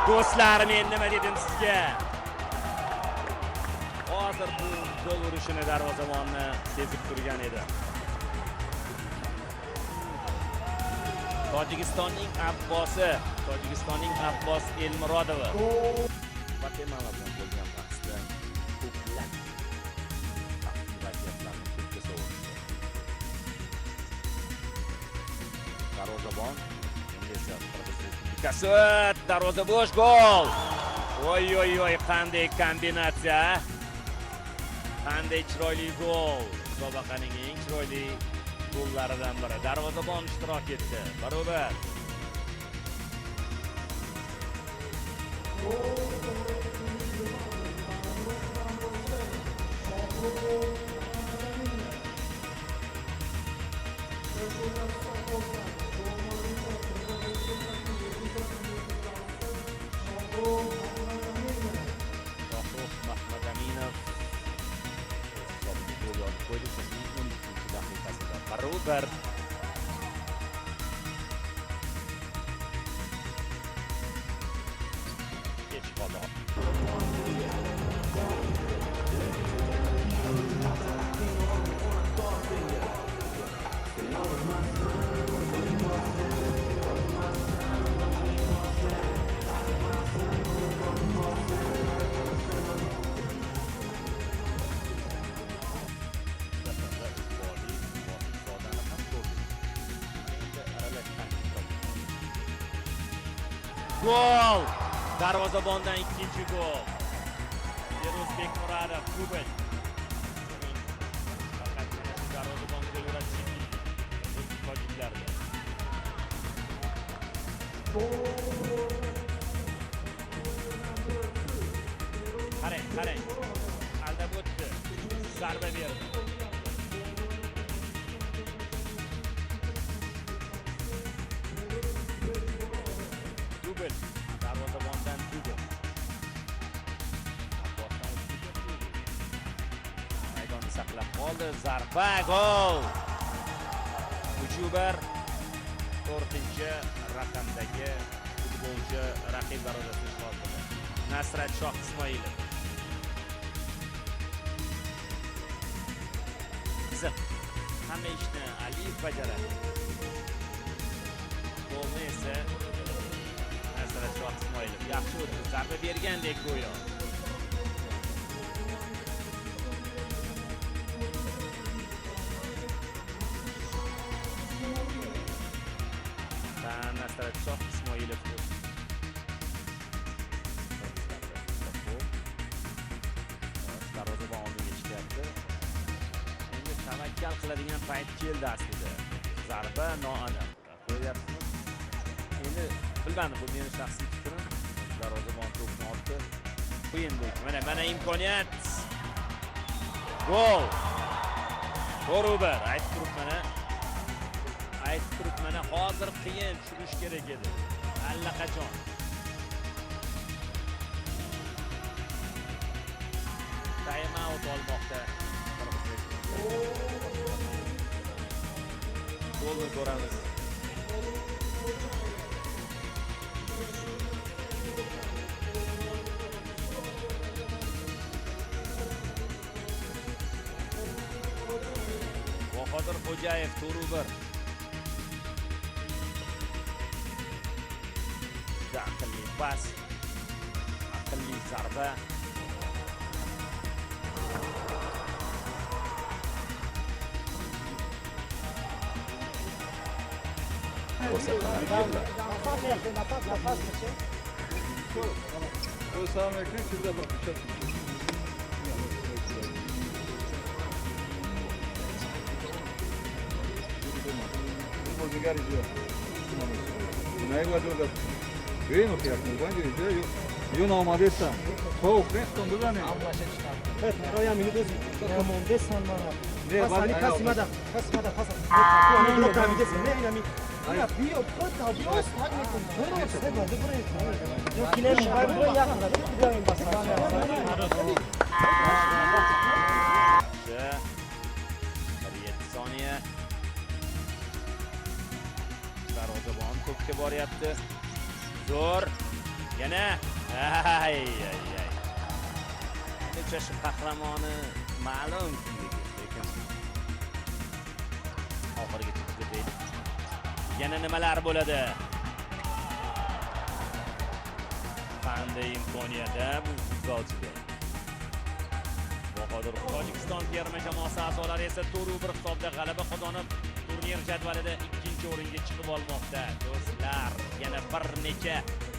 Do'stlar, men nima dedim sizga? Hozir bu gol urishini darvozabonni sezib turgan edi. Tojikistonning Abbosi, Tojikistonning Abbos Elmurodovi. Gvatemala bilan bo'lgan bahsda ko'plab xavfli vaziyatlarni ko'kka sovurishdi. Darvozabon endi esa Qirg'iz Respublikasi, darvoza bo'sh, gol! Oy oy oy, qanday kombinatsiya! Qanday chiroyli gol! Musobaqaning eng chiroyli gollaridan biri. Darvozabon ishtirok etdi. Barobar. Shohrux Mahmadaminov o'z hisobiga gol yozib qo'ydi uchrashuvning 12-daqiqasida. Barobar. Kech qoldi. Zafarda Iqboli Botirzodani ham ko'rdik. Mana endi aralash taktika. Gol! Darvozabondan ikkinchi gol. Feruz Bekmuradov dubl. Faqatgina shu darvozabon gol uradi shekilli. Qirg'iz tojiklarda. Qarang, qarang. Aldab o'tdi. Zarba berdi. Dubl. Darvozabondan dubl. Abbosdan o'tib ketdi. Maydonni saqlab qoldi. Zarba, gol! 3-1. To'rtinchi raqamdagi futbolchi raqib darvozasini ishg'ol qildi. Nasrat Shoh Ismoilov. Qiziq. Hamma ishni Aliyev bajaradi. Golni esa Nasrat Shoh Ismoilov yaxshi o'tdi, zarba bergandek go'yo. Va Nasrat Shoh Ismoilov qirg'izlarda ikkita gol. Darvozabon oldinga chiqyapti. Endi tavakkal qiladigan payt keldi aslida. Zarba noaniq. Ko'ryapsizmi? Endi bilmadim, bu meni shaxsiy fikrim. Darvozabon to'pni otdi. Qiyin. Mana, mana imkoniyat. Gol! 4-1. Aytib turibman, aytib turibman, hozir qiyin tushirish kerak edi. Allaqachon. Time out olmoqda Qirg'iz Respublikasi. Golni ko'ramiz. Bahodir Xo'jayev, 4-1. Juda aqlli pas, aqlli zarba. Ko'rsatmalar beriladi. Assalomu alaykum, sizda bir. Yaxshi. 1-7 soniya. Darvozabon to'pga boryapti. Zo'r. Yana ay ay ay. Uchrashuv qahramoni ma'lum kimligi, lekin oxirigacha kuzataylik. Yana nimalar bo'ladi? Qanday imkoniyat bu futbolchiga. Bahodir. Tojikiston terma jamoasi a'zolari esa 4-1 hisobda g'alaba qozonib, turnir jadvalida ikkinchi o'ringa chiqib olmoqda. Do'stlar, yana bir necha